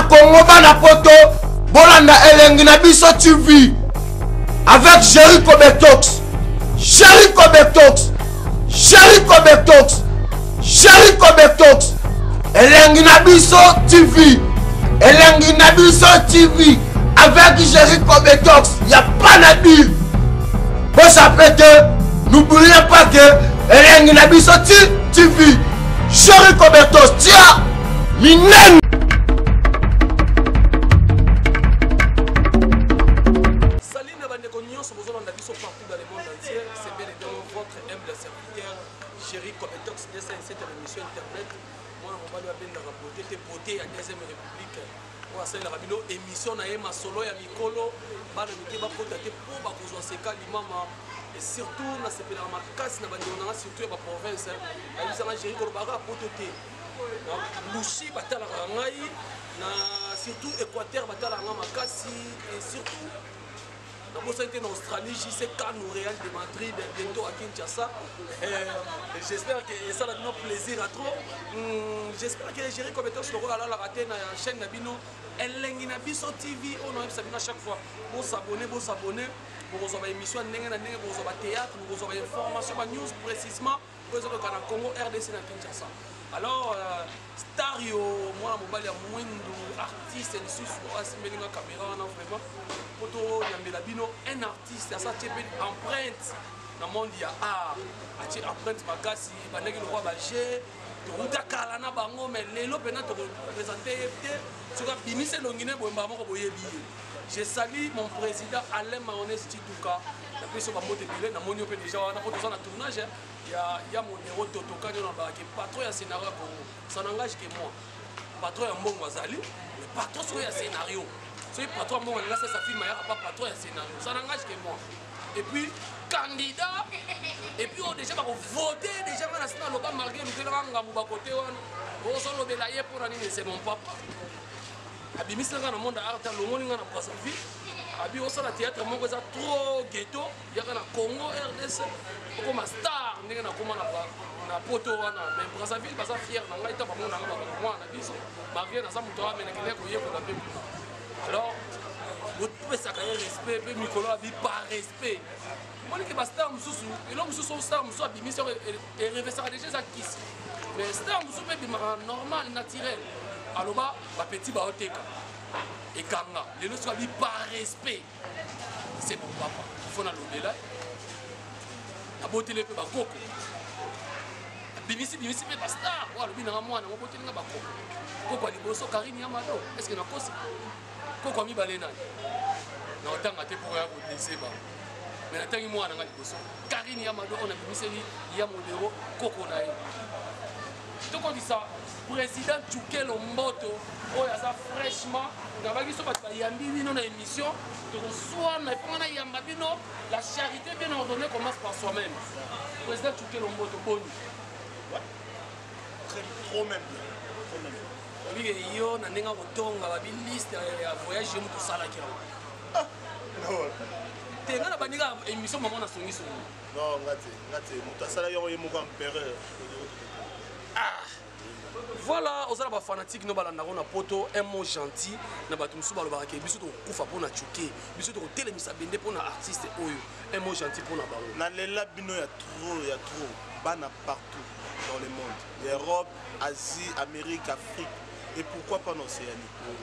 Congo, bana poto, bolanda elengi na biso TV avec Jericho Betox. Jericho Betox. Jericho Betox. Jericho Betox. Elengi na biso TV. Elengi na biso TV avec Jericho Betox. Y a pas na dire. Bosape te, n'oubliez pas que elengi na biso TV. Jericho Betox tia minene. Salut na bandeko nyonso bozolanda biso partout dans le monde entier. C'est bel et bien votre humble serviteur Jerry Cometox 207 ya émission internet. Mwana mobali abendaka beauté te beauté ya deuxième république. Oyo asalelaka bino émission na ye masolo ya mikolo bana mike bakota te mpo bakozwa seka limama. Et surtout nasepelaka makasi na bandeko na nga surtout ya baprovince. Ayebisanga Jerry kolobaka poto te. Na Lushi batalaka ngai na surtout Équateur batalaka nga makasi et surtout nabosani te na Australie JC Kanu Real de Madrid bientôt à Kinshasa. J'espère que esala bino plaisir à trop. J'espère que Jerry Compétence lokola alalaka te na chaîne na bino Elengi na biso TV oyo nayebisa bino à chaque fois bosabone bosabone bokozwa ba émission ya ndenge na ndenge, bokozwa ba théâtre, bokozwa ba information, ba news précisément oyo ezoleka na Congo RDC na Kinshasa. Alors star yo mwana mobali ya mwindu artiste lisusu oyo asimbeli nga caméra wana vraiment po toyambela bino un artiste asa tie mpe empreinte na monde ya art, atie empreinte makasi ebandaki lokola ba jeu touta kala na bango, mais lelo mpena tokopresente ye te soki abimisi elongi ne boye mbala moko boyebi ye. Je salue mon président Alain Mayonnaise Tshituka, napesi yo bambote ebele, namoni yo mpe déjà wana po toza na tournage ya Modero Totokani oyo nalobaka ke patron ya scénario ya Congo, ça n'engage que moi. Patron ya mbongo azali, mais patron soki ya scénario, soki patron ya mbongo alingi asalisa film ayaka pa patron ya scénario, ça n'engage que moi. Et puis candidat, et puis oyo déjà bakovote déjà nga na sina aloba malgré lukelaka ngambo bakote wana ozolobela ye mpona nini, c'est mon papa. Abimisi nga na monde ya art, alongoli nga na Brazzaville, abi osala théâtre moko eza trop ghetto, yaka na Congo RDC okoma star ndenge nakoma na poto wana. Mais Brazzaville baza fier na ngai, ta bamona nga babaka mwana na biso malgré naza moto awa, mais nakendeki koyekola mpe kuna. Alors bopesaka ye respect mpe mikolo abi par respect omonike bastar mosusu elo mosusu star mosusu abimisi erevesaka déjà eza kisi, mais star mosusu mpe ebimaka normal naturel. Aloba bapeti baoteka ekanga lelo soki abi par respect, c'est mon papa, il faut nalobela naboteli mpe bakoko bimisi bimisi mpe bastar oyo alobi nanga mwana ngo boteli nga bakoko koko ya liboso Karine Yamado, est ce que nakosi koko ya mibale nani na otanga te mpo ya kodese bango, mais natangi mwana nga liboso Karine Yamado oyo nabimiseli ya Modero koko na ye. Tokotisa président Tshukelo Mboto oyo aza fraîchement nabaki so bato bayambi bino na émission tokoswana efonga nayamba bino. La charité bien ordonnée commence par soi-même. Président Tshukelo Mboto, boni? Ouais. Très, trop même bien. Trop même bien. Obike yo na ndenge kotonga babi liste ya voyage yo moto osalaki yango. Ah, non. Te nga na bandika émission mama na songi songi. Non, nga te, nga te. Moto asalaki yango ye moko empereur. Ah. Voilà, ozala ba fanatique no balanda na poto, un mot gentil na bato mosusu balobaka ke biso tokokufa mpona Tchuke, biso tokotelemisa bende mpona artiste oyo, un mot gentil mpona bango. Nalela bino ya trop, ya trop, bana partout dans le monde, Europe, Asie, Amérique, Afrique et pourquoi pas na Océanie.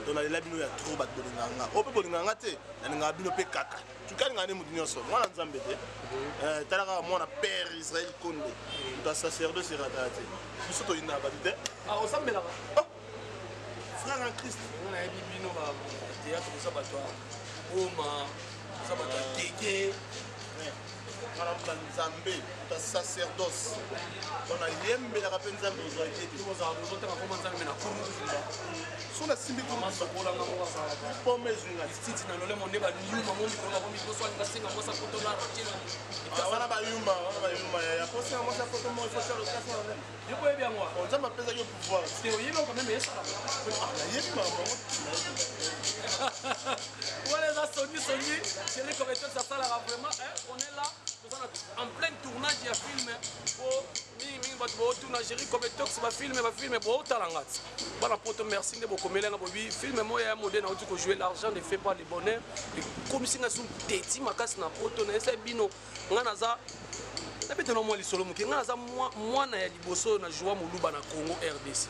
Donc nalela bino ya trop, bato bolingaka nga oyo mpe bolingaka nga te, nalingaka bino mpe kaka. Tchuke alingaka nde motu nyonso, mwana Nzambe te. Tala kaka mwana père Israël Konde, moto ya sacerdoce erataka te, biso toyinaka bato te. Ah, osambelaka? Oh, frère en Christ. Nga nayebi bino ba théâtre boza bato ya boma, boza bato ya keke. Nga na moto ya Nzambe, moto ya sacerdoce, donc nayembelaka mpe Nzambe ozwaki ete ozotanga koma Nzambe na kuru. So nasimbi masokolanga moko azalaka pome ezwinga titi na lolemo nde bayuma mo mikolo bakomi liboso alinga senga mwasi apoto na ratiela. Wana bayuma, wana bayuma ya kosenga mwasi apoto moko, ifo tia lokasi na lolemo. Yo koyebi yango? Nzambe apesaki yo pouvoir. Te, oyebi yango quand même, esalaka. Nayebi makambo yango. Wana eza songi songi. Chéri Cometox asalaka vraiment, on est là. Toza en plein tournage ya film po mingi mingi bato baotuna Jerry Cobetox bafilme bafilme bootala nga ti bana poto. Merci nde bokomeli nga bobi film moko ya mode nauti kojouer, L'argent ne fait pas le bonheur. Ekomisi nga su teti makasi na poto. Nayesa bino, nga naza nabetana mwa lisolo moke. Nga naza mwana ya liboso oyo na joua moluba na Congo RDC.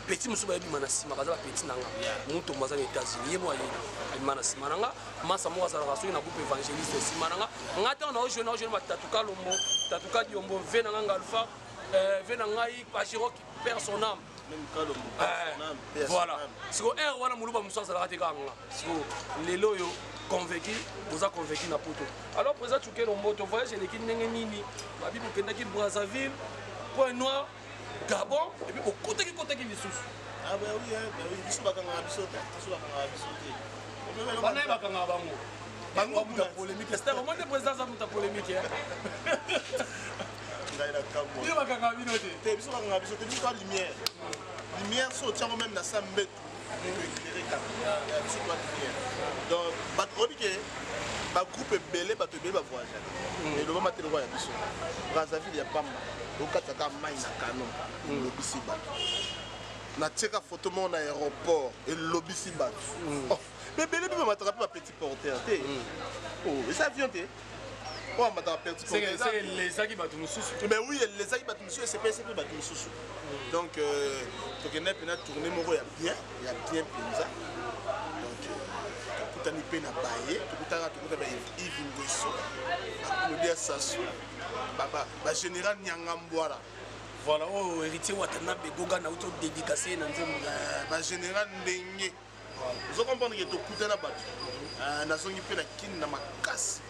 Petit mosusu bayebima na nsima, baza bapeti na nga. Mutombo aza na États-Unis, ye mo ayebi abima na nsima na nga. Masa moko azalaka soki na groupe évangéliste nsima na nga. Nga ntango naojoue, naojoue batatuka lombo, tatuka diombo, ve na nga Ngalfa, ve na ngai Pagiro, père son âme. Voilà, siko aire wana moluba mosusu azalaka te, kaka nga. Siko lelo oyo convaincu, boza convaincu na poto. Alors président Tshuke Lomboto, voyage eleki ndenge nini? Babi bokendaki Brazzaville, Point Noir, Gabon, et puis okotaki kotaki lisusu. Ah ben oui, hein, ben oui, biso bakangaka biso te, biso bakangaka biso te. Bana ye bakangaka bango. Bango muta polémique. C'est vraiment te président aza muta polémique. Ngai na kamwa. Bino bakangaka bino te. Te, biso bakangaka biso te, biso toa lumière. Lumière so otiango même na sa mbetu éclairé kaka. Biso toa lumière. Donc bato oyebi ke bagroupe ebele, bato ebele bavoyageaka. Elobama te lokwa ya biso. Brazzaville ya pamba, okataka mai na canon, elobisi bato. Natieka photo moko na aéroport, elobisi bato. Mais ebele mpe bamataka mpe bapetit porteur te. Eza avion te oyo amataka petit porteur. Elesaki bato mosusu. Mais oui, elesaki bato mosusu, esepesi mpe bato mosusu. Donc tokendaki mpena tournée moko ya bien, ya bien mpenza. Donc tokutani mpe na baye tokutaka, tokuta ba Yves Ngweso, Claudia Sassou, bagénéral Nyanga Mbwala. Voilà, oyo Héritier Watanabe Goga nauti odédicace na nzembo. Bagénéral ndenge ozo comprendre ke tokutana bato. Nazongi mpe na Kini na makasi.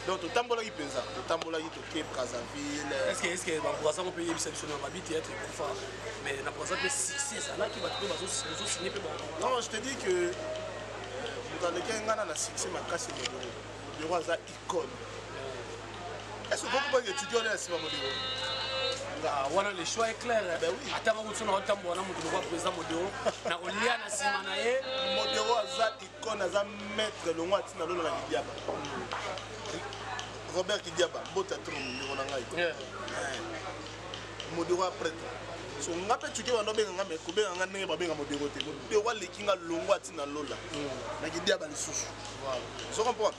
Donc totambolaki mpenza, totambolaki, toke Brazzaville. Est-ce que baBrazza ngo mpe yebisa biso na babi théâtre ekufa, mais na Braza mpe succès ezalaki, bato mpe bazosigne mpe? Non, je te dis que moto aleki ngai na succès makasi, Modero. Modero aza icône. Est ce que okoki étudier wana na nsima Modero? Wana le choix est clair. Ben oui. Atanga kutu na otambola na moto lokwa président Modero, na kolia na nsima na ye. Modero aza icône, aza maître longo atina lolo na Kidiaba. Robert Kidiaba, mbota tro ndeko na ngai. Modero aprêtre so nga mpe tuke bando obenga nga, me kobenga nga ndenge babenga Modero te. Modero aleki nga longo atina lola na Kidiaba lisusu. Ozo comprendre?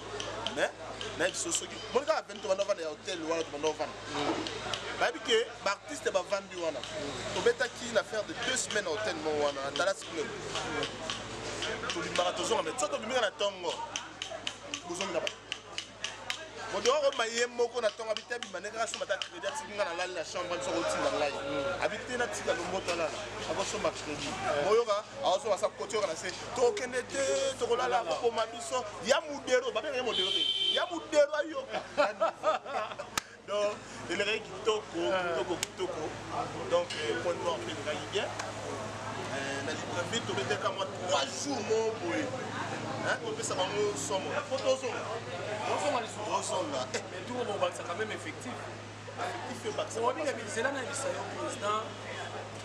Mais nayebi so soki moni kaka veni, tobanda ovanda ya hotel wana, tobanda ovanda, bayebi ke baartiste bavandi wana. Tobetaki na faire de 2 semaines na hotel moko wana na Dallas Club. Tolimbaka, tozonga, mais so tobimika na ntongo, bozongi na bato. Modero akoma ye moko na ntongo, abi te abima ndenge kaka asomba ta crédit. Atiki nga, nalali na chambre biso, akotinda ngai, abi te natika lomboto alala, akosomba crédit. Moyoka akosomba sa koti oyoka na se, tokende te, tokolala, akoboma biso ya Modero. Babenga ye Modero te, ya Modero ayoka. Donc elekaki kitoko, kitoko, kitoko. Donc Point Noir mpe elekaki bien. Na Libreville tobetaka mwa 3 jours mo boye, topesa bango somo po tozonga. Ozonga lisusu? Tozonga. Mais tour bobakisa quand même effectif. Effectif ebakisa. Obika bizela na yebisa yo président,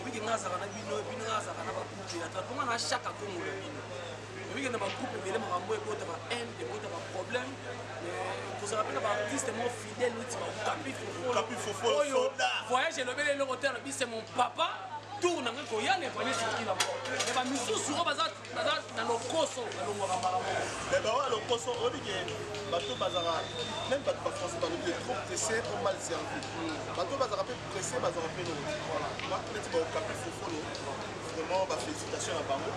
obiki nga azalaka na bino, bino nga azalaka na bagroupe ya tra mponga na chaque akongo na bino. Obiki na bagroupe ebele, makambo ebotaka haine, ebotaka problème. Kozala mpe na baartiste mo fidèle neti baokapi. Okapi Fofolo. Oyo soda. Voyage elobeli eloko te, alobi c'est mon papa, tour na ngai koya na evane sokila. Me bamisusu oyo baza na lokoso balongwaka mbala moko. Mais baoyo lokoso, oyebi ke bato bazalaka même bato bafrançais balobi trop pressé trop mal servi. Bato bazalaka mpe pressé, bazalaka mpe loo neti baokapi Fofolo. Vraiment bafélicitation na bango.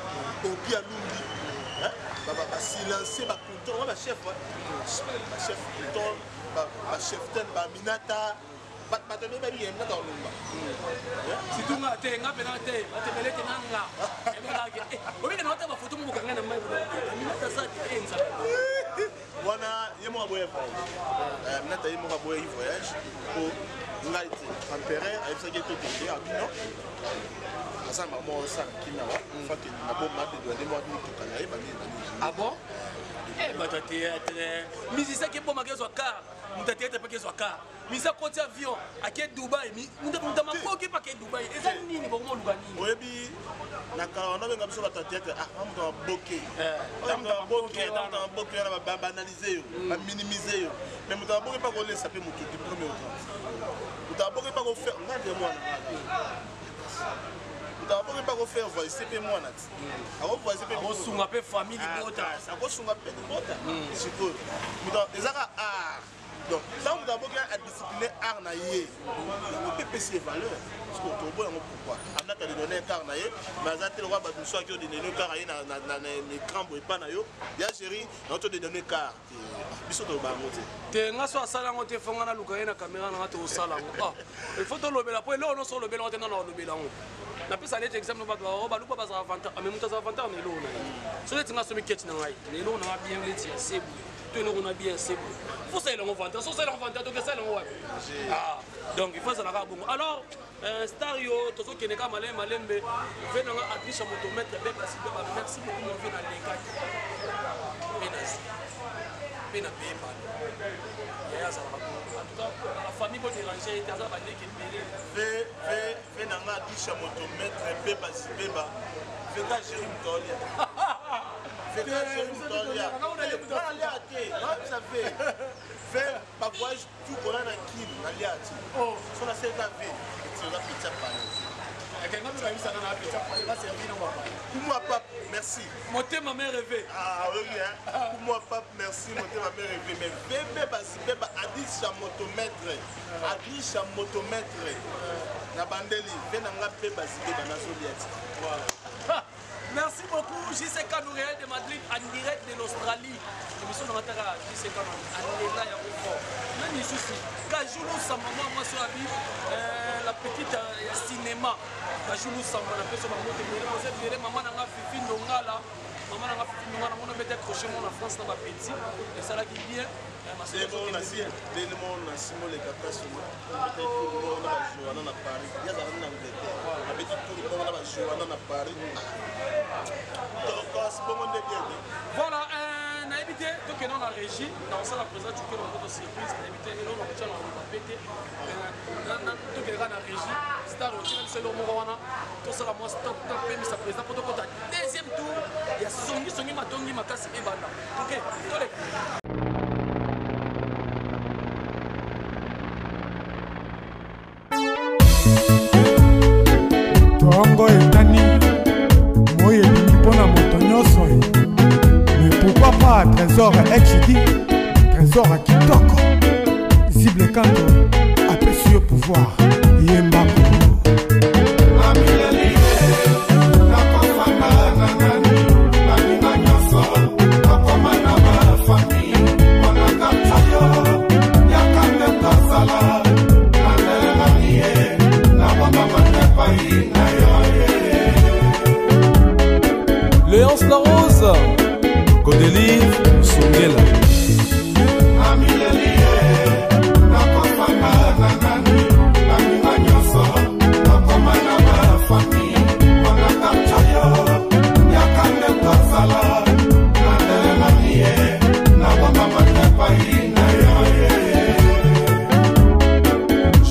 Opi alumbi basilencier bacontrôle wa bachef, bachef contrôle, bachef ten, baminata, bato ebele bayebi minata olumba. Surtout nga te, nga mpena te, bato ebele te nanga obike na ota bafoto mo bokanga na mai, minata aza te nzambe. Wana ye moko aboya voyage. Minata ye moko aboyaki voyage po ngai te. Empereur ayebisaki ye tokende, abino aza na mama osala kina wa fakende na boma dedouane mwa mituka na ye banini banini. Ah bon, bato ya théâtre, musicien ke bomaka ezwa car. Moto ya théâtre mpe kezwa car. Misa akoti avion ake Dubai, moto ya maboke mpe ake Dubai. Eza nini bokomoluka nini? Oyebi, na kala wana benga biso bato ya théâtre, ah, moto ya maboke, moto ya maboke, moto ya maboke wana babanalize yo, baminimize yo. Mais moto ya maboke mpe akolesa mpe motu du premier au 30. Moto ya maboke mpe akofaire nga nde mwana, moto ya maboke mpe akofaire voice mpe mwana ti akovoise mpe. Akosunga mpe famille, libota. Akosunga mpe libota. Sikoyo moto ezaka art. Donc ntango moto aboki adiscipline art na ye, yango mpe epesi ye valeur. Parce que tobo yango, pourquoi Aminata adedonne car na ye, mais aza te lokola bato mosusu aki odedonne car ye na écran boye epa na yo ya géri yango todedonne car te. Biso toloba yango te. Te, nga so asala yango te. Fonga naluka ye na caméra nanga, tokosala yango. Ah, il faut tolobela po eloko nyonso olobela yango te. Nana olobela yango, napesa neti exemple: bato bao baluka bazala vantard, mais moto azala vantard na eloko na ye. So neti nga somi keti na ngai na eloko nanga bien, neti ya sebu to eloko na bien sebu, faut salela yango vantard. So osala yango vantard, tokesala yango wapi? Ah, donc il faut ezala kaka bongo. Alors star yo, tozokende kaka malembe malembe. Ve nanga actrice ya motomètre beba sibeba, merci beaucoup mon vieux. Nalekaki mpe nazwi mpe na paye pano. Yaya azalaka bongo. En tout cas, la famille, bodérange ye te, aza bandeke ebele. Ve na nga atusha moto maître beba zibeba, veka géri moto aolia, veka géri moto aolia, alia te. Nayebisa ve ve bavoyage tout kola na Kine, nalia ti so naseleka ve eti oza petit ya palais. Kumwa pape, merci. Motema me rêve. Ah oyoki, hein? Kumwa pape, merci. Motema me rêve. Mais vebe bazibeba adisha motomètre, adisha motomètre na bandeli ve na nga mpe bazibeba nazolia ti. Voilà. Merci beaucoup, JC Kanou Real de Madrid en direct de l'Australie. Émission de Matara, JC Kanou, en ya fort. Même ici, Kajulu Samba, moi, moi, sur la petite cinéma. Kajulu Samba, la personne, maman, te maman, nanga Fifi Ndongala, maman, nanga Fifi Ndongala, mon bête crochet, mon en France, dans ma petit, et ça là qui bien. Ndenge na nsima oleka place abeti tour moko na bajoana na Paris, ye azalaki na Angleterre, abeti tour moko na bajoana na Paris. Tokos bongo nde bien te. Voilà, nayebi te, tokende na régie na kosala président Cukelo moto surprise. Nayebi te eloko na kotya na koloba pe te. Tokende kaka na régie. Star otina biso eloko moko wana, tosala mwa stop, topemisa président mpo tokota deuxième tour ya songisongi matongi makasi ebanda. Toke, toleka. Tongo etani, moi ebimi mpo na moto nyonso. Mais pourquoi pas Trésor HD, Trésor ya kitoko, Zible Kanto apesi yo pouvoir, yembako. Léonce La Rose, Godelive Songela.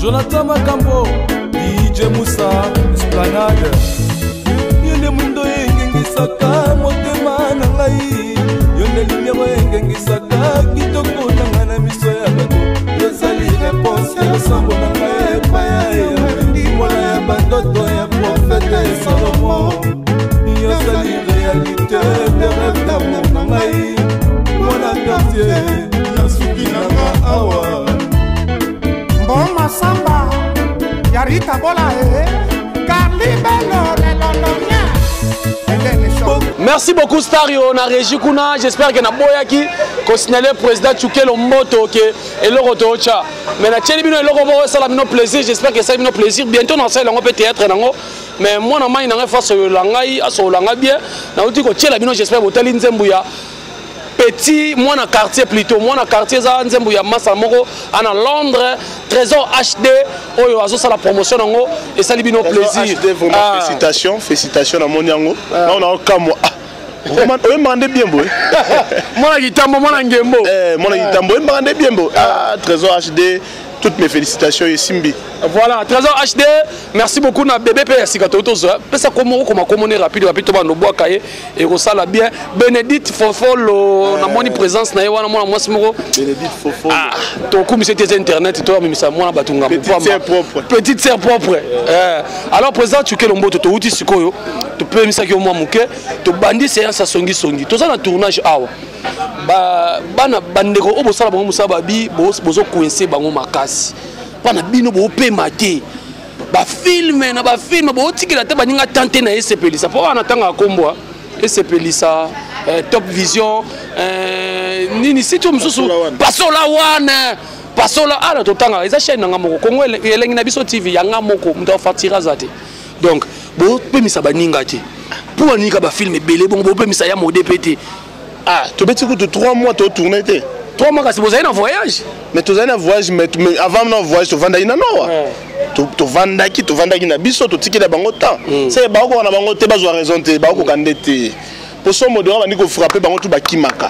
Jonathan Makambo, DJ Moussa, Esplanade. Yo nde mwindo engengisaka motema na ngai, yo nde lumière oyo engengisaka kitoko na ngai na miso ya bato. Yozali réponse ya losambo na ngai epai ya yo, mwana ya bandoto ya prophète Salomo. Yozali réalité de rêve d'amour na ngai, mwana quartier, nasuki nanga awa. Mboma Samba ya Rita Bola, Carli Bello le Londonien. Merci beaucoup Stario na régie kuna. J'espère que na boyaki ko signaler président Chukelo Mboto ke eloko tocha. Mais na tieli bino eloko moko esala bino plaisir, j'espère que ça bino plaisir. Bientôt na sala yango pe théâtre nango. Mais moi na mai na ngai face la ngai aso la ngai bien. Na uti ko tiela bino, j'espère botali nzembo ya petit mwana quartier, plutôt mwana quartier. Eza nzembo ya masa moko ana Londres, Trésor HD, oyo azosala promotion nango, esali bino plaisir. HD, vraiment. Ah. Félicitations, félicitations. Namoni yango na okamwa. Ah. Oyembaka nde bien boye. Mwana kitambo, mwana ngembo. Eh, mwana kitambo, oyembaka nde bien boye. Ah, Trésor HD, toutes mes félicitations esimbi. Voilà, Trésor HD, merci beaucoup na bébé pe ya sika to tozwa. Pesa komo okoma komo ne rapide rapide to bando bwaka ye ekosala bien. Bénédicte Fofolo na moni présence na ye wana mwana mwasi moko. Bénédicte Fofolo. Ah, to kumisa te internet to amemisa mwana bato ngambo. Petite sœur propre. Petite sœur propre. Eh, alors président Tshukelo Mboto to uti sikoyo to pemisaki yo mwa moke, to bandi séance ya songi songi. Toza na tournage awa. Ba bana bandeko oyo bosala bango mosala babi bozo coincer bango makasi. Bana bino bopema te. Ba filme na ba filme botikela te baninga tante na esepelisa. Po wana tanga kombo esepelisa Top Vision nini si tu mususu Pasola One. Pasola ala totanga eza chaîne nanga moko Congo elengi na biso TV ya nga moko mutu afatira za te. Donc bopemisa baninga te. Pour anika ba film ebele bongo bopemisa ya mode pe te. Ah, tobeti kutu 3 mois to tourner te. 3 mois kasi bozali na voyage. Mais tozali na voyage mais avant na voyage tovandaki na noa. Tovandaki, tovandaki na biso totikela bango temps. C'est bakoka na bango te bazwa raison te, bakoka nde te. Po so modero bandi ko frapper bango tout bakimaka.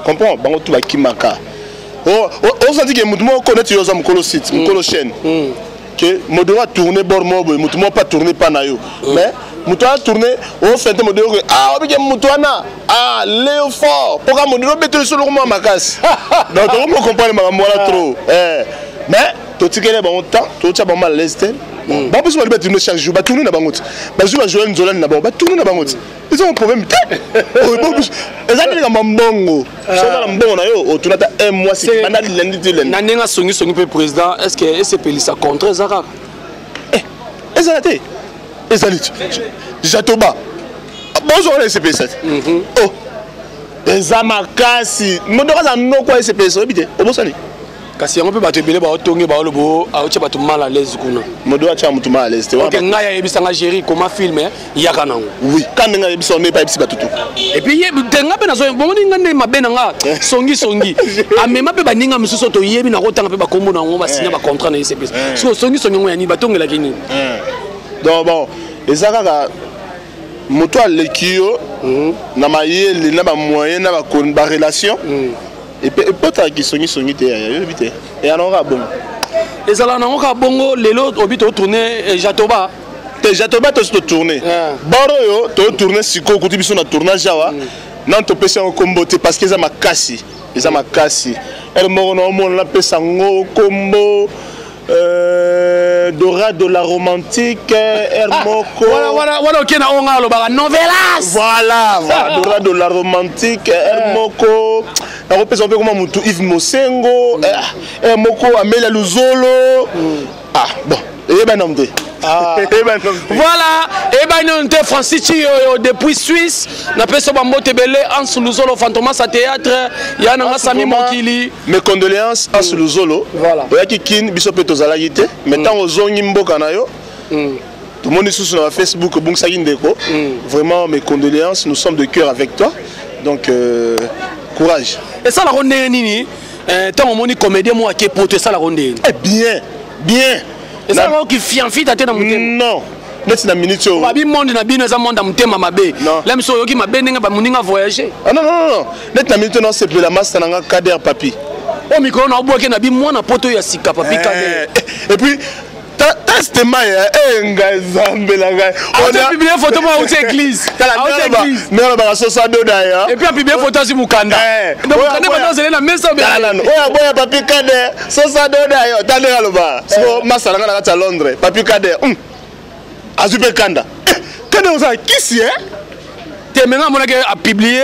Comprends? Bango tout bakimaka. Oh, oh, senti que mutu moko neti yo oza mokolo site, mokolo chaîne. Que modero a tourné bord moko boye, mutu moko pas tourné pa na yo. Mais mutu a tourné, o fente modero que ah obike mutu wana, ah Léo fort, poka modero beteli solo mwa makasi. Donc to ko comprendre makambo wana trop. Eh, mais totikele bango temps, totia bango mal à l'aise te. Bango biso balobi batourne chaque jour, batourne na bango te. Bazwi ba Joël Nzolani na bango, batourne na bango te. Ils ont un problème te. Eza nde likambo ya mbongo. Soki oza na mbongo na yo, otourne ata un mois, si banda lundi ti lundi. Na ndenge asongisongi mpe président, est-ce que esepelisa contrat eza kaka? Eh, ezala te. Ezali te. Jatoba. Bonjour, on esepelisa te. Oh. Eza makasi. Moto aza noko esepelisa, oyebi te. Obosani. Kasi yango mpe bato ebele baotonge baolobo aotia bato mal à l'aise kuna. Modo atia moto mal à l'aise te. Ok, ngai ayebisanga Géri koma film yaka nango. Oui, quand ngai ayebisa nde pa yebisi bato tout. Et puis ye te nga mpe nazo bomoni nga nde mabe na nga songi songi. Amema mpe baninga mosusu toyebi na kotanga mpe bakombo na yango basinya ba contrat na ICPC. So songi songi yango ya nini batongelaki nini? Donc bon, eza kaka moto aleki yo na mayele na ba moyen na ba relation. Et puis, peut-être qu'ils sont songi te ya yobi te. Et alors ka bongo. Ezala nango ka bongo lelo obi to tourner Jatoba. Te Jatoba to to tourner. Boro yo to tourner siko kuti biso na tournage awa. Non to pesa ngo kombo te parce que eza makasi. Eza makasi. Elle moko na omona na pesa ngo kombo Dorado la romantique, Hermoko. Voilà, voilà, voilà, ok, na onga lo ba novelas. Voilà, voilà, Dorado la romantique, Hermoko. Na kopesa mpe koma mutu Yves Mosengo, Hermoko Amelia Luzolo. Ah, bon, eyeba nom te. Ah. Voilà, et ben non te Francis Chiyoyo depuis Suisse, na peso ba mbote belé Hans Luzolo Fantomas à théâtre, ya na Sami Mokili. Mes condoléances Hans Luzolo. Voilà. Oyaki kin biso pe tozalaki te, mais tant ozongi mboka na yo. Tout le monde sur na Facebook bongisaki ndeko. Vraiment mes condoléances, nous sommes de cœur avec toi. Donc courage. Et ça la ronde nini? Tant omoni comédien moi qui poto ça la ronde. Eh bien, bien. Et ça la qui fianfi tate na motema. Non. Neti na minute oyo. Babi monde na bino eza monde ya motema mabe. Non. La miso oyoki mabe ndenge ba moninga voyager. Ah non non non non. Neti na minute non c'est la master nanga Kader Papi. O micro na obwake na bi mwana poto ya sika Papi Kader. Et puis teste mai eh ngai Nzambe na ngai. On a publié photo moi outi église. Tala église. Mais on ba sosa doda ya. Et puis a publié photo si mukanda. Donc mukanda ba zele na mesa be. Tala nanu. Oya boya Papi Kader sosa doda yo. Tala loba. So masala nga na kati ya Londres. Papi Kader. Azui pe kanda. Kanda oza kisi hein? Te menga monaki a publié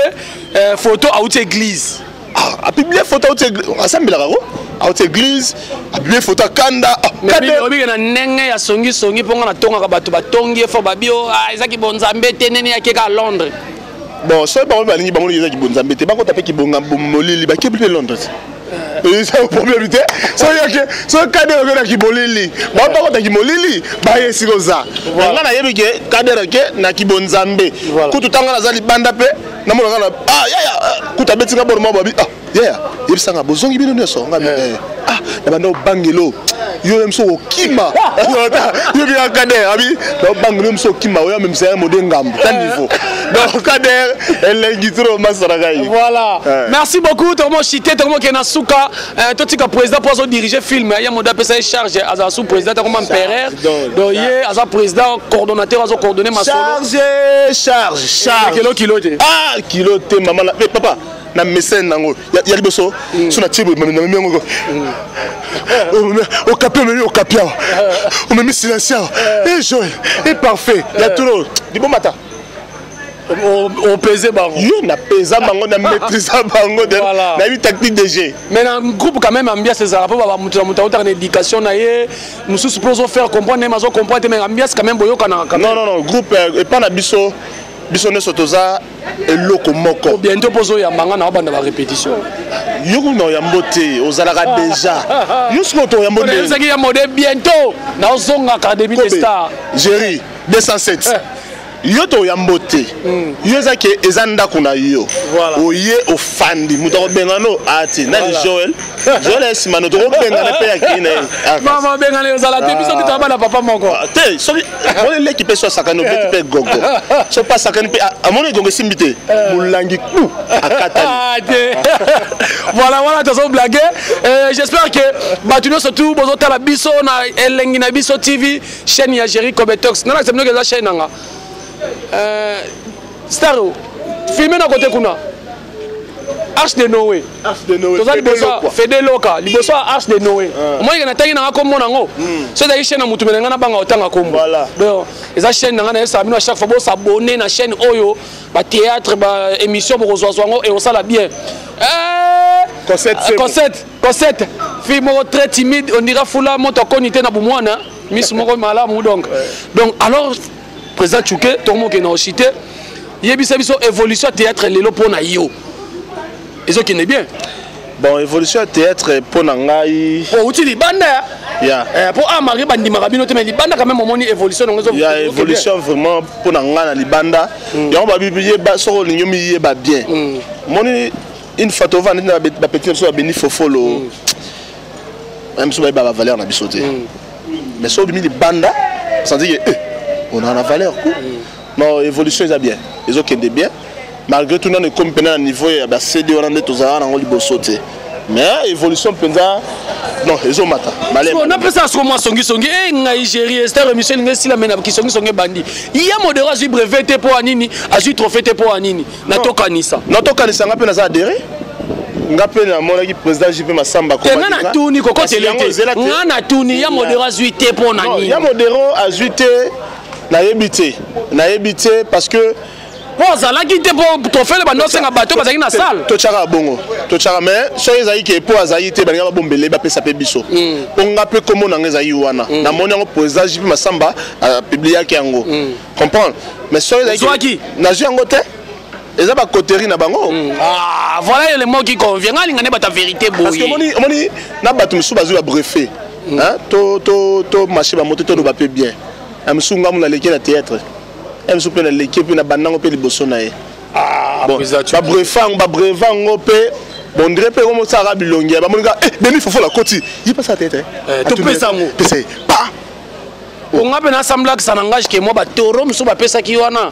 photo outi église. Ah, a publié photo outi église. Asambelaka ko? Outi église, a publié photo kanda. Ah, kanda. Obike na ndenge ya songi songi ponga na tongaka bato batongi fo babio, ah ezaki bonzambe te nene ya keka Londres. Bon, so bango balingi bango ezaki bonzambe te. Bakota pe kibonga molili ba kebi pe Londres. Et ça problème te. So yake, so kade oke na kibolili. Ba bakota kimolili, ba yesi koza. Nga na yebi ke kadere ke na kibonzambe. Kutu tanga na zali banda pe na mona na ah ya ya kutu abeti nga bor mo babi ah ya ya yebisanga bozongi bino nyonso nga ah na banda obangelo. Yo ye mosu okokima, yo bika Kader abi naobanga yo mosu okima, oyo amemisa ya mode ngambo ta niveau. Donc Kader elengi trop, masala ngai. Voilà. Merci beaucoup. Tokomo chite, tokomo kende na suka. Totika président mpo azodiriger film ya mode, apesa ye charge, azala sous président, takoma empereur. Donc ye aza président coordonnateur, azocoordonner masolo. Charge, charge, charge. Kilo kilo te. Ah, kilo te, mama na papa na mesene nango ya liboso. So natie boye, namemi yango okapi, omemi okapi awa, omemi silencieux awa e Joel e parfait ya trop libomata. Opese bango. Yo napesa bango, na maîtrise bango, nayebi tactique de jeu. Mais na groupe quand même ambiance ezala, mpo bamutu na moto autaka na éducation na ye mosusu, mpo ozofaire comprendre ye, azocomprendre te, mais ambiance quand même boyokanaka quand même. Non, non, non, groupe epa na biso, biso nyonso toza eloko moko. Bientôt mpo ozoyamba nga na obanda barépétition. Yo kuna oyambo te, ozalaka déjà. Yo sikoyo toyambo. Oyebisaki ya mode, bientôt naozonga Académie de Star. Géri 207, yo toyambo te. Yo eza ke eza ndako na yo, oye ofandi, moto akobengana ati nani? Joel, Joel ya nsima no tokobengana mpe akei na ye. Mama bengana ozala te, biso te toyaba na papa moko. Te, soki moni leki mpe so asakani, obeti mpe gogo. So mpe asakani mpe amoni egongo esimbi te, molangi ku akatani. Te, voilà, wana tozo blague. J'espère que bato nyonso tu bozotala biso na Elengi na Biso TV, chaîne ya Géri Cobetox. Nalakisa bino eza chaîne nanga star filme na kote kuna, Arche de Noé. Toza liboso Fede Loka, liboso ya Arche de Noé. Omonike natangi nanga kombo nango. So ezalaki chaîne ya motu mene, nga nabanga otanga kombo. Donc eza chaîne nanga, nayebisaka bino à chaque fois bosabonner na chaîne oyo, bathéâtre, baémission bokozwazwa yango ekosala bien. Cosette, Cosette, fille moko très timide, on dirait fula moto akoni te na bomwana, miso moko malamu. Donc alors président Chuke, tokomokende na oshite, yebisa biso évolution ya théâtre lelo mpo na yo ezokende bien. Bon, évolution ya théâtre mpo na ngai, po outi libanda, po amari bandimaka bino te, mais libanda quand même omoni évolution nango. Ya évolution vraiment mpo na ngai na libanda yango babibi yeba, soki olingi omiyeba bien, moni une fois tovanda neti na bapeti na biso babeni fofolo na biso, bayeba bavaleur na biso te. Mais soki obimi libanda, senti que on a la valeur ku. Non, évolution eza bien, ezokende bien malgré tout. Nano ekomi mpena na niveau ya bacd wana nde tozalaka nango liboso te, mais évolution mpenza non, ezomata. Napesa siko mwa songisongi e ngai Géri Ester, émission elingi esila, me na kisongisongi ebandi. Ya modero azwi brevet te mpo ya nini? Azwi trophée te mpo ya nini? Natokanisa. Natokanisa, nga mpe naza adhéré, nga mpe namonaki président JP Masamba. Te, nga natuni kokotele te, nga natuni ya modero azwi te mpo na nini? Ya modero azwi te, nayebi te, nayebi te, parce que mpo azalaki te, mpo trophée bando osenga bato bazalaki na salle. Totyaka bongo, totyaka, mais soki ezalaki ke mpo azalaki te, balinga babombele, bapesa mpe biso, mpo nga mpe kombo na nga ezalaki wana. Namoni yango, président JP Masamba apubliaki yango, comprendre? Mais soki ezalaki, nazwi yango te, eza bacoterie na bango. Ah, voilà le mot qui convient. Nga alinga nde bato ya vérité boye. Parce que omoni, omoni na bato mosusu bazwi babrevet, to marché bamoto, toloba mpe bien, ya mosusu ngamu naleki na théâtre, ya mosusu mpe naleki mpe na bandango mpe liboso na ye. Babrevet yango, babrevet yango mpe bondire mpe komosalaka bilongi ya bamoninga. Beni fofola koti ye mpasa théâtre. Topesa yango. Pesa ye pa. Onga mpe nasamblakisa na ngage ke mwa batoro mosusu bapesaki wana,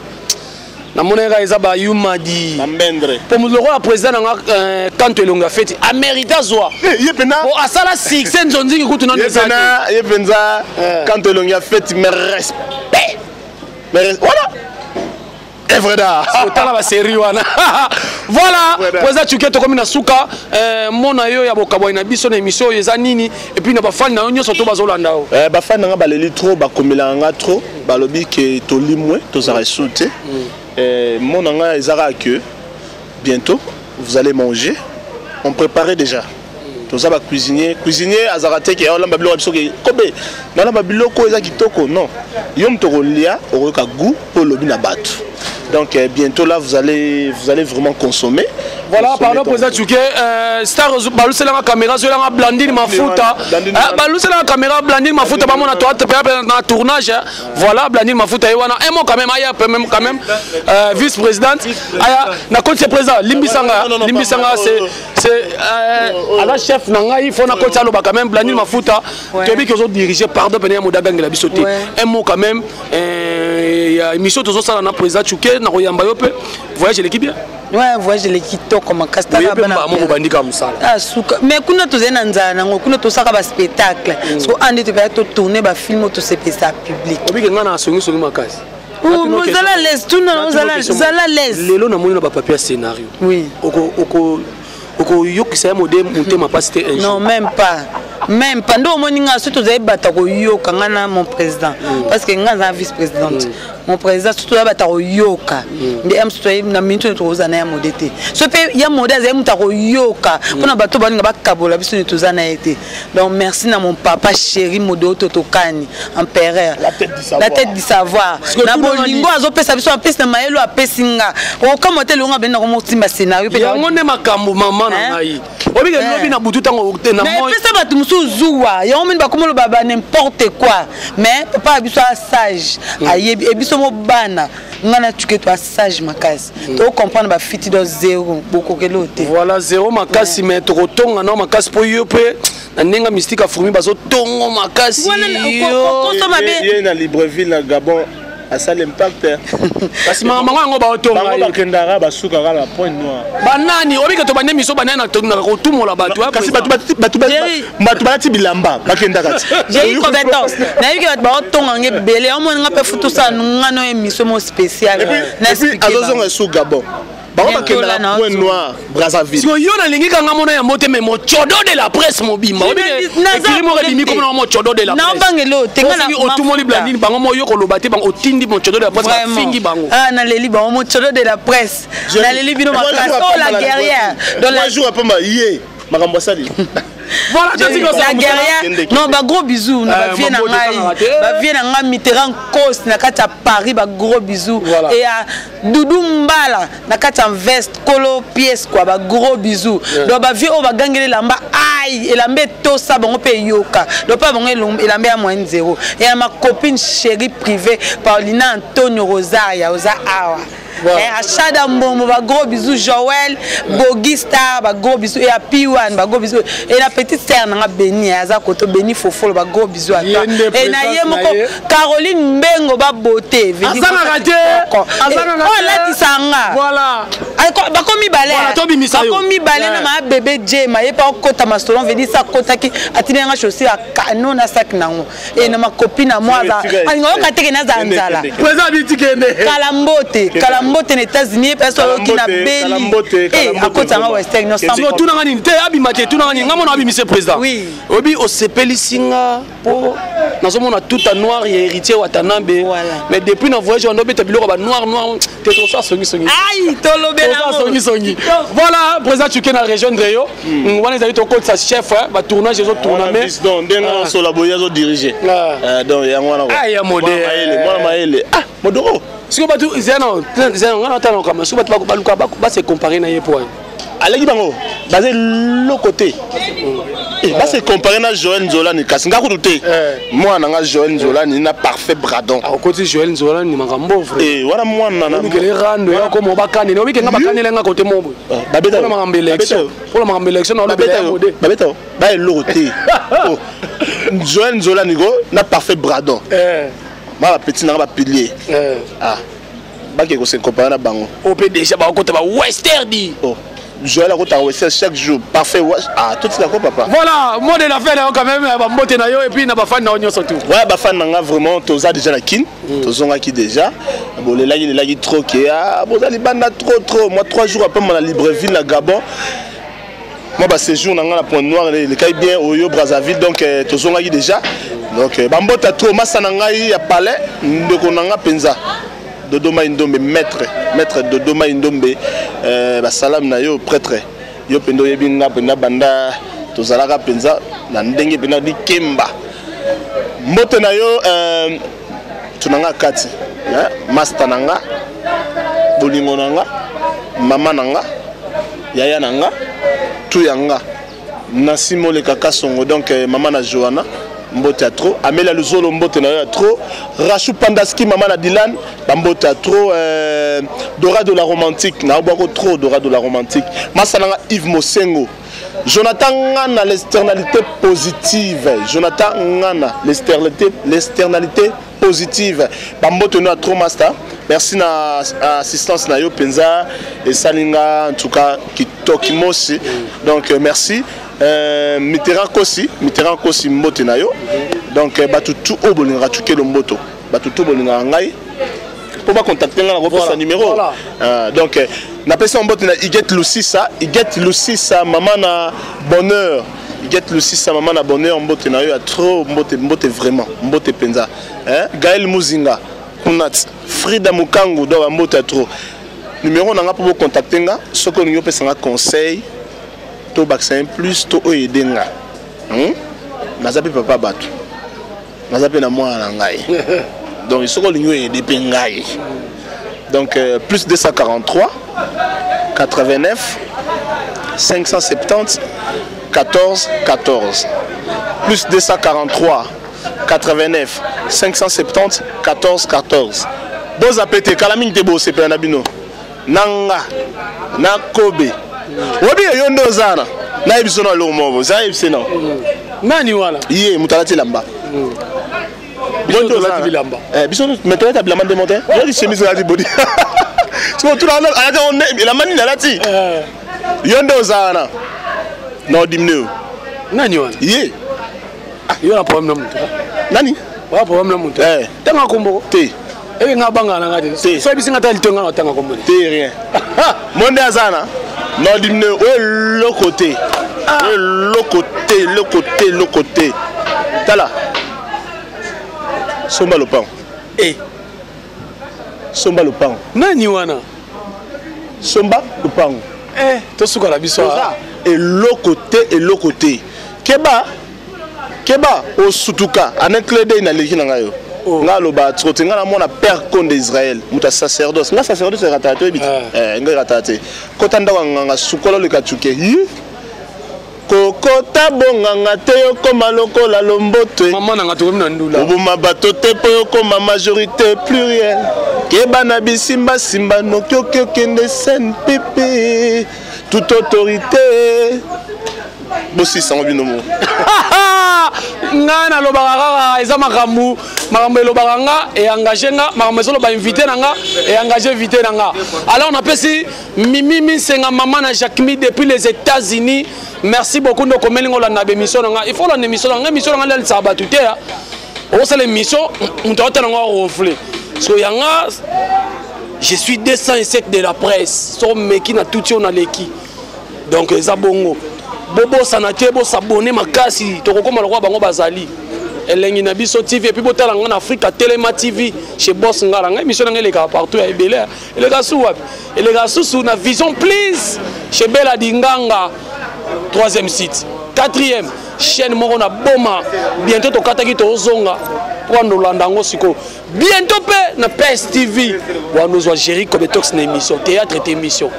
namonaki kaka eza bayumadi. Bambendre. Po lokola président nanga Kanto Elongo ya feti amérite azwa. Ye mpena. Po asala succès nzonzingi kutu nano. Eza te, ye mpenza Kanto Elongo ya feti, mais respect, mais voilà, evreda. Otala basérie wana. Voilà, président Chuke, tokomi na suka. Mona yo ya bokabwani na biso na émission oyo eza nini? Et puis na bafani na yo nyonso to bazolanda yo. Bafani nanga baleli trop, bakomelaka nga trop, balobi ke tolimwe, tozala esu te. Mona nga eza kaka que bientôt vous allez manger, on préparait déjà, toza bacuisinier. Cuisinier azalaka te ke olamba biloko ya biso ke kobe nalamba biloko eza kitoko. Non, yo moto okolia, okoyoka goût mpo olobi na bato. Donc bientôt là vous allez vraiment consommer. Voilà. Consommer. Pardon. Donc, Président Tuke, star, baluselanga caméra, zwelanga Blandine Mafuta. Blandine. Baluselanga caméra Blandine Mafuta, bamona to ate pe na tournage, hein. Voilà, Blandine Mafuta ye wana. Un mot quand même, aya même quand même, vice présidente aya na côté. Président, limbisanga. Non, non, non, Limbisanga. pardon. C'est ala chef na ngai, faut na côté aloba quand même. Blandine Mafuta, toyebi ki ozo diriger. Pardon, pene ya modagangela biso te. Un mot quand même, ya émission tozosala na président Tuke na koyamba yo mpe. Voyage eleki bien? Ouais, voyage eleki kitoko makasi. Oye mpe mbamo kobandika mosala. Ah, suka, mais kuna tozali na nzala nango. Kuna tosalaka baspectacle, siko ande topaya totourne bafilm oyo tosepelisa public. Obike ngai na songisongi makasi. Ozala l'aise, tuna, ozala l'aise. Lelo namoni na bapapier ya scénario. Oui. Okoyokisa ye mode motema mpasi te un jour? Non, même pas, même pas. Nde omoni nga, soki tozali bato koyoka, nga na mon président, parce que nga naza vice présidente, mon président, soki tozali bato koyoka nde ya mosusu, toyebi na minute oyo tokozala na ya mode te. So mpe ya mode azali moto akoyoka mpona bato balinga bakabola biso nde toza na ye te. Donc merci na mon papa chéri Mode oyo totokani empereur. La tête du savoir. La tête du savoir. Que Na tout le monde bolingo azopesa biso, apesi na mayelo, apesi nga okamwa te. Elongo abeni nakomotimba scénario mpe. Yango nde makambo, mama na Hein? ngai. Obike lobi na butu ntango te na Mais moi epesa bato mosusu zuwa yango mini bakomoloba ba n'importe quoi. Mais papa ya biso asage, ayebi e biso mo bana. Ngai na tuke to asage makasi, tocomprendre bafiti do zéro bokokeli oyo te. Voilà, zéro makasi, mais tokotonga nao makasi mpo yo mpe na ndenge mystique afurmi bazotongo makasi. Wana yo. koso mabe. Ye na Libreville, na Gabon, asali impact. Kasi makambo yango baotonga. Bango ye. bakendaka, basukaka na Pointe Noire. Banani obike tobande miso banani na kotumola bato ya Kasi président. Jerry. Bato balati bilamba bakendaka ti. J'ai eu compétence, nayebi ke bato baotonga nge ebele. Omoni nga mpe futu osala nga no émission mo spéciale. Et puis azozonga esu Gabon, bango bakendaka na Pointe Noire, Brazzaville. Siko yo nalingi kanga mona yango te, mais mochodo de la presse mobimba ekili moko ebimi komona mochodo de la presse. Naobangela oyo te, nga na Soki otumoli mafuta. Blandine, bango mo yo koloba te, bango otindi mochodo de la presse, Vraiment. bafingi bango. Ah, naleli bango, mochodo de la presse, naleli bino makasi. Oh, la guerrière dans la Jour apamba ye makambo asali. Voilà, totiki la osala mosala. guerrière. Kende, kende. Non, bagros bisous na Eh, bavie na mambo ngai. tekanga te. Bavie na ngai Mitterrand Cos na kati ya Paris, bagros bisous. Voilà. Et ya Dudu Mbala na kati ya veste kolo pièce quoi, bagros bisous. Donc bavie oyo bagangeli elamba, ai elamba etosa bango mpe eyoka. Donc mpe bango elamba ya moyenne zéro. Et ya ma copine chérie privée Paulina Antonio Rosaria, oza awa. Eh, Achada Mbombo, bagros bisous. Joël Bogi Star, bagros bisous. Et ya P1, bagros bisous. Et la petite sœur nanga Beni aza koto Beni Fofolo, bagros bisous à toi. Ye nde Et na présence ye na moko ye. Caroline Mbengo babote. Azangaka te, azangaka te. Olatisa nga. Voilà. Bako mibale. Voilà, tobimisa yo. Bako mibale na maa bébé Jema ye mpe akota masolon vedi sa akotaki atindi yanga chaussure ya kano na sac nango. E na makopi na mwa aza alinga oyoka teke naza Kende, nzala. kende, kende. Président abiti kende. Kalambote, kalambote na États-Unis ye mpe so ayoki na Kalambote, beli. kalambote, Eh, kalambote, akotanga vraiment. western no sans Siko otunanga nini te, abima te, tunanga nini, nga mona abimise président. Oui. Oyebi osepelisi nga mpo nazomona tout a noir ya Héritier Watanabe. Voilà. Mais depuis na voyage wana obeta biloko ba noir noir te, tosa songisongi. Ai, tolobela. Toza songisongi. Voilà, président Tuke na rejoindre yo. Wana ezali tokotisa chef, batournage ezotourna mais Donc ndenge osola boye azodirige. Donc yango wana quoi. Ah, ya mode. Mwana mayele, mwana mayele, ah modoro. Siko bato zeno zeno nga natala okama siko bato baluka base compare na ye po Aleki bango, baza eloko te. Eh, base compare na Joel Nzolani, kasi nga kutu te. Mwana na nga Joel Nzolani na Parfait Bradon. Okoti Joel Nzola ni makambo vrai. Eh, wana mwana na Obikele rando ya komo bakanele, obike nga bakanele nga kote mobo. Ah, babeta Mpona makambo élection. Babeta yo. Mpona makambo élection na olobela babeta ya yo mode. Babeta yo ba eloko te. Oh. Joel Nzolani ko na Parfait Bradon, ma bapeti nanga bapilier. Ah, bake kose compare na bango. Oyo mpe déjà bakokota ba western di. Oh. Joel akotaka western chaque jour, Parfait ah, totika ko papa. Voilà, mot de la fin na yo quand même, bambote na yo et puis na bafani na yo nyonso tout. Ouais, bafan na nga, vraiment toza déjà na Kine, tozongaki déjà. Bolelaki lelaki trop ke ah, boza libanda trop trop. Moi, 3 jours après na Libreville, na Gabon, moi baséjour na nga na Pointe Noire elekai bien, oyo Brazzaville. Donc tozongaki déjà. Donc bambota trop masa na ngai ya palais, ndeko na nga mpenza Dodoma Indombe, maître, maître Dodoma Indombe, basalam na yo prêtre. Yo mpenza oyebi nga mpenza banda tozalaka mpenza na ndenge mpenza likemba. Mbote na yo, tuna nga kati, master na nga. Bolingo na nga, mama na nga, yaya na nga, tout ya nga. Nancy Moleka Kasongo, donc euh, mama na Johanna, mbote ya trop. Amelia Luzolo, mbote na yo ya trop. Rachou Pandaski, mama na Dylan, ba mbote ya trop. Euh, Dora de la romantique, na obwako trop Dora de la romantique. Masa na nga Yves Mosengo. Jonathan Ngana, l'externalité positive. Jonathan Ngana, l'externalité, l'externalité positive. Bambote no ya trop master. Merci na assistance na yo penza esalinga en tout cas kitoki mosi. Donc euh, merci. Euh, Mitterrand Kosi, Mitterrand Kosi mbote na yo. Donc euh, batu tout oyo bolingaka tukelo mboto. Batu tout bolingaka ngai. Mpo ba contacter ngai nakopesa numéro. Voilà. Euh, donc euh, napesi mbote na Huguette Lusisa, Huguette Lusisa mama na bonheur. Huguette Lusisa mama na bonheur mbote na yo ya trop mbote mbote vraiment mbote penza. Hein? Gaël Muzinga kunat Frida Mukangu donc mbote ya trop. Numéro na nga mpo bo contacter nga soki olingi opesa nga conseil to bakisa un plus to oyo aide nga. Hmm? Naza mpe papa bato. Naza mpe na mwana na ngai. Donc soki olingi oyo aide mpe ngai. Donc euh, plus 243 89 570 14 14 plus 243 89 570 14 14 bozape te kala mingi te bosepela na bino na nga na kobe oyebi yo nde oza na nayebi biso na eloko moko oza yebise na nani wana ye moto alati elamba biso tolati bilamba eh, biso mais tolata bilamba nde mote olati chemise olati bodi siko tuna alati yango elamba nini alati eh. yo nde oza wana na odimne yo nani wana ye ah, yo na problème na moto nani oya problème na moto eh. tanga kombo te eke nga bangaka na nga te so yebisi nga ta lito nga na tanga kombo te rien mo nde aza na na odimne oyo eloko te ah. oyo eloko te eloko te eloko te tala somba lopango eh. somba lopango nani wana somba lopango eh, tosuka na biso ah. eloko te eloko te keba keba osutuka en un clé d'œil naleki na ngai yo oh. ngai aloba tro te ngai namona père konde israel moto ya sacerdoce ngai sacerdoce erataka te oyebi te ah. eh, ngai erataka te kota ndako ya nganga sukola oleka tuke Kokota bonganga te yokoma lokola lomboto Mama na nga tokomi na ndula. Oboma bato te mpo yokoma majorité pluriel keba na bisimbasimba noki oki okende cnpp toute autorité bosisa yango bino moko ngai nalobaka kaka eza makambo makambo elobaka nga eengage nga makambo ezoloba invité na nga eengage invité na nga alors napesi Mimi Minsenga maman na Jacqueline depuis les États-Unis. Merci beaucoup ndoko melingo landa ba émission nga. Il faut landa émission nga émission nga lelisa batu te. Osala émission mutu atala ngo ronfler. So yanga je suis 207 de la presse. So meki na tuti on aleki. Donc eza bongo. Bobosana te bosabonner makasi tokokoma lokola bango bazali. Elengi na biso TV et puis botala nga na Afrika Telema TV chez Boss Ngala. Nga émission na nga eleka partout ya ebele. Eleka su wapi? Eleka susu na Vision Please chez Bella Dinganga troisième site. Quatrième chaîne moko na Boma. Bientôt tokataki tozonga mpo andolanda yango sikoyo. Bientôt mpe na PS TV wana ozwa Jerry Kobetox na émission théâtre et émission.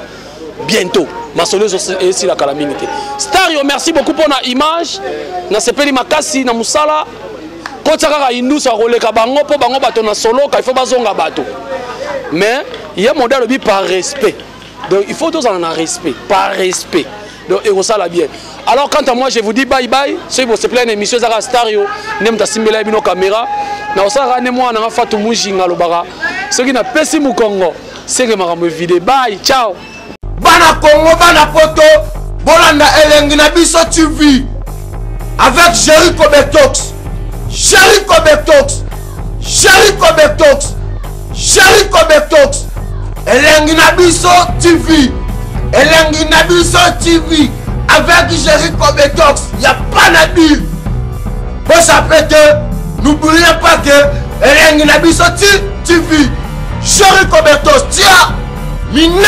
Bientôt masolo esila kala mingi te. Star yo merci beaucoup mpo na image nasepeli makasi na mosala kotisa kaka indusa akoleka bango mpo bango bato na soloka il faut bazonga bato mais ye mode alobi par respect donc il faut tozala na respect par respect donc ekosala bien alors quant à moi je vous dis bye bye soki bosepela na émission ezaka star yo nde moto asimbela ye bino caméra na kosalaka nde mwana nanga fatu mujinga alobaka soki napesi mokongo seke makambo evide bye ciao Bana Congo, bana poto, bolanda elengi na biso TV avec Jericho Betox. Jericho Betox. Jericho Betox. Jericho Betox. Elengi na biso TV. Elengi na biso TV avec Jericho Betox. Y a pas na dire. Bosape te, n'oubliez pas que Elengi na biso TV. Jericho Betox, tia minene.